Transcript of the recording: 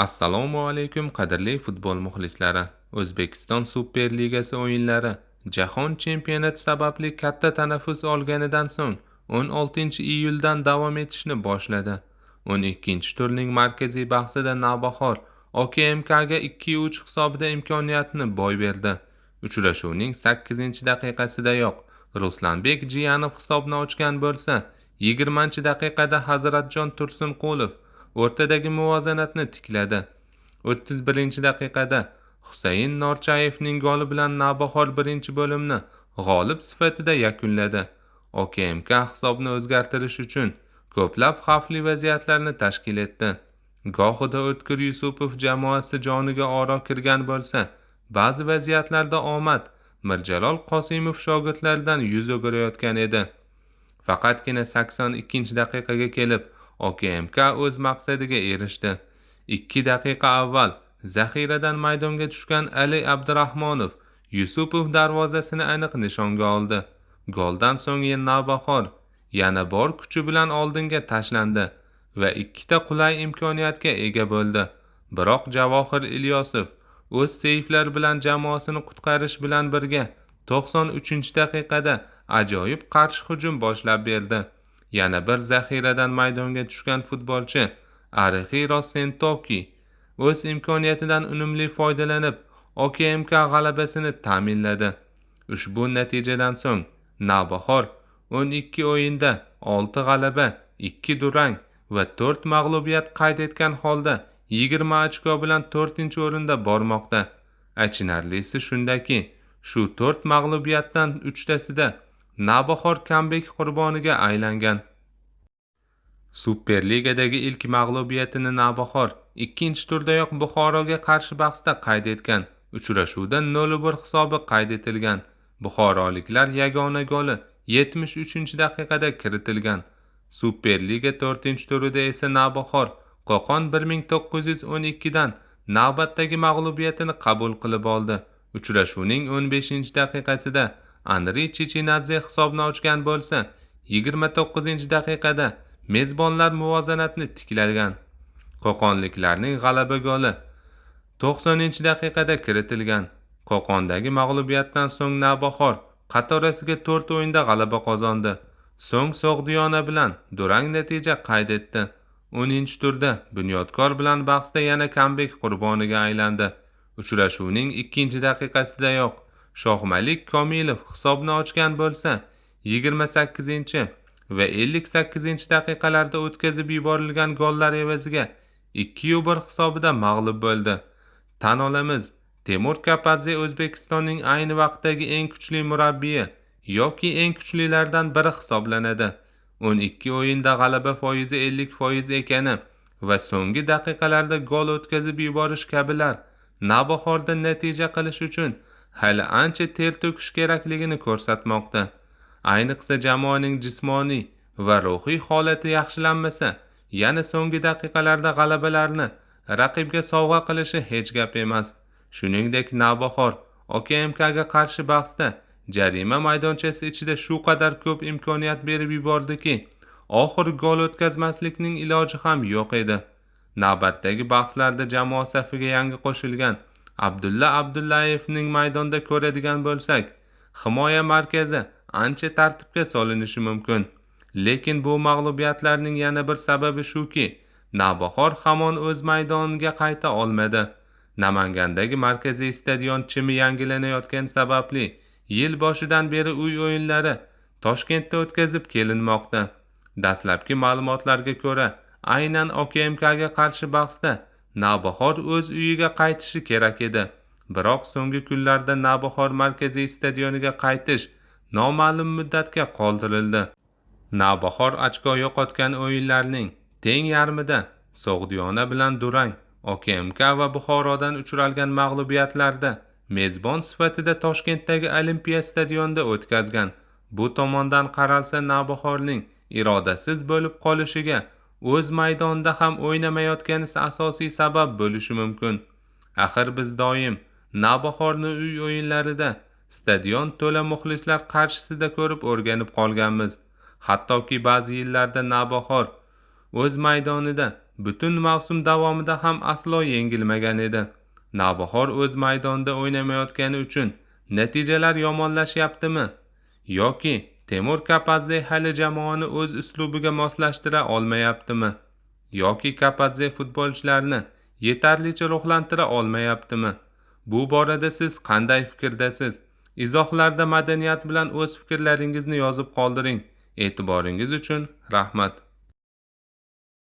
Assalomu alaykum qadrli futbol muxlislari. O'zbekiston Superligasi o'yinlari Jahon chempionati sababli katta tanaffus olganidan so'ng 16-iyuldan davom etishni boshladi. 12-turning markaziy bahsida Navbahor OKMKga 2-3 hisobida imkoniyatni boy berdi. Uchrashuvning 8-daqiqasidayoq Ruslanbek Jiyanov hisobni ochgan bo'lsa, 20-daqiqada Hazratjon Tursunqulov o'rtadagi muvozanatni tikladi. 31-daqiqada Husayn Norchayevning goli bilan Navbahor birinchi bo'limni g'olib sifatida yakunladi. OKMK hisobni o'zgartirish uchun ko'plab xavfli vaziyatlarni tashkil etdi. Gohida O'tkir Yusupov jamoasi joniga oro kirgan bo'lsa, ba'zi vaziyatlarda omad Mirjalol Qosimov shogirdlaridan yuz o'girayotgan edi. Faqatgina 82-daqiqaga kelib OKMK o'z maqsadiga erishdi. 2 daqiqa avval zaxiradan maydonga tushgan Ali Abdurahmonov Yusupov darvozasini aniq nishonga oldi. Goldan so'ng Navbahor yana bor kuchi bilan oldinga tashlandi va ikkita qulay imkoniyatga ega bo'ldi. Biroq Javohir Ilyosov o'z seyflari bilan jamoasini qutqarish bilan birga 93-daqiqada ajoyib qarshi hujum boshlab berdi. Yana bir zaxiradan maydonga tushgan futbolchi Arixiro Sentoki o'z imkoniyatidan unumli foydalanib OKMK g'alabasini ta'minladi. Ushbu natijadan so'ng Navbahor 12 o'yinda 6 g'alaba, 2 durang va 4 mag'lubiyat qayd etgan holda 20 ochko bilan 4-o'rinda bormoqda. Achinarlisi shundaki, shu 4 mag'lubiyatdan 3 tasida Navbahor kambek qurboniga aylangan. Superligadagi ilk mag'lubiyatini Navbahor 2-turdayoq Buxoroga qarshi bahsda qayd etgan. Uchrashuvda 0-1 hisobi qayd etilgan. Buxoroliklar yagona goli 73-daqiqada kiritilgan. Superliga 4-turida esa Navbahor Qo'qon 1912 dan navbatdagi mag'lubiyatini qabul qilib oldi. Uchrashuvning 15-daqiqasida Andriy Chichinadze hisobni ochgan bo'lsa, 29-daqiqada mezbonlar muvozanatni tiklagan. Qo'qonliklarning g'alaba goli 90-daqiqada kiritilgan. Qo'qondagi mag'lubiyatdan so'ng Navbahor qatorasiga 4 o'yinda g'alaba qozondi. So'ng So'g'diyona bilan durang natija qayd etdi. 10-turda Bunyodkor bilan bahsda yana kambek qurboniga aylandi. Uchrashuvning 2-daqiqasidayoq Shohmalik Komilov hisobni ochgan bo'lsa, 28 va 58-daqiqalarda o'tkazib yuborilgan gollar evaziga 2-1 hisobida mag'lub bo'ldi. Tan olamiz, Temur Kapadze O'zbekistonning ayni vaqtdagi eng kuchli murabbiyi yoki eng kuchlilardan biri hisoblanadi. 12 o'yinda g'alaba foizi 50% ekani va so'nggi daqiqalarda gol o'tkazib yuborish kabilar Navbahorda natija qilish uchun hali ancha ter to'kish kerakligini ko'rsatmoqda. Ayniqsa jamoaning jismoniy va ruhiy holati yaxshilanmasa, yana so'nggi daqiqalarda g'alabalarni raqibga sovg'a qilishi hech gap emas. Shuningdek, Navbahor OKMKga qarshi bahsda jarima maydonchasi ichida shu qadar ko'p imkoniyat berib yubordiki, oxir gol o'tkazmaslikning iloji ham yo'q edi. Navbatdagi bahslarda jamoa safiga yangi qo'shilgan Abdulla Abdullayevning maydonda ko'radigan bo'lsak, himoya markazi ancha tartibga solinishi mumkin. Lekin bu mag'lubiyatlarning yana bir sababi shuki, Navbahor hamon o'z maydoniga qayta olmadi. Namangandagi markaziy stadion chimi yangilanayotgani sababli yil boshidan beri uy o'yinlari Toshkentda o'tkazib kelinmoqda. Dastlabki ma'lumotlarga ko'ra, aynan OKMKga qarshi bahsda Navbahor o'z uyiga qaytishi kerak edi. Biroq so'nggi kunlarda Navbahor markaziy stadioniga qaytish noma'lum muddatga qoldirildi. Navbahor ochko yo'qotgan o'yinlarning teng yarmida So'g'diyona bilan durang, OKMK va Buxorodan uchralgan mag'lubiyatlarda mezbon sifatida Toshkentdagi Olimpiya stadionida o'tkazgan. Bu tomondan qaralsa, Navbahorning irodasiz bo'lib qolishiga o'z maydonida ham o'ynamayotgani asosiy sabab bo'lishi mumkin. Axir biz doim Navbahorni uy o'yinlarida stadion to'la muxlislar qarshisida ko'rib o'rganib qolganmiz. Hattoki ba'zi yillarda Navbahor o'z maydonida butun mavsum davomida ham aslo yengilmagan edi. Navbahor o'z maydonida o'ynamayotgani uchun natijalar yomonlashyaptimi? Yoki Temur Kapadze hali jamoani o'z uslubiga moslashtira olmayaptimi? Yoki Kapadze futbolchilarni yetarlicha ruhlantira olmayaptimi? Bu borada siz qanday fikrdasiz? Izohlarda madaniyat bilan o'z fikrlaringizni yozib qoldiring. E'tiboringiz uchun rahmat.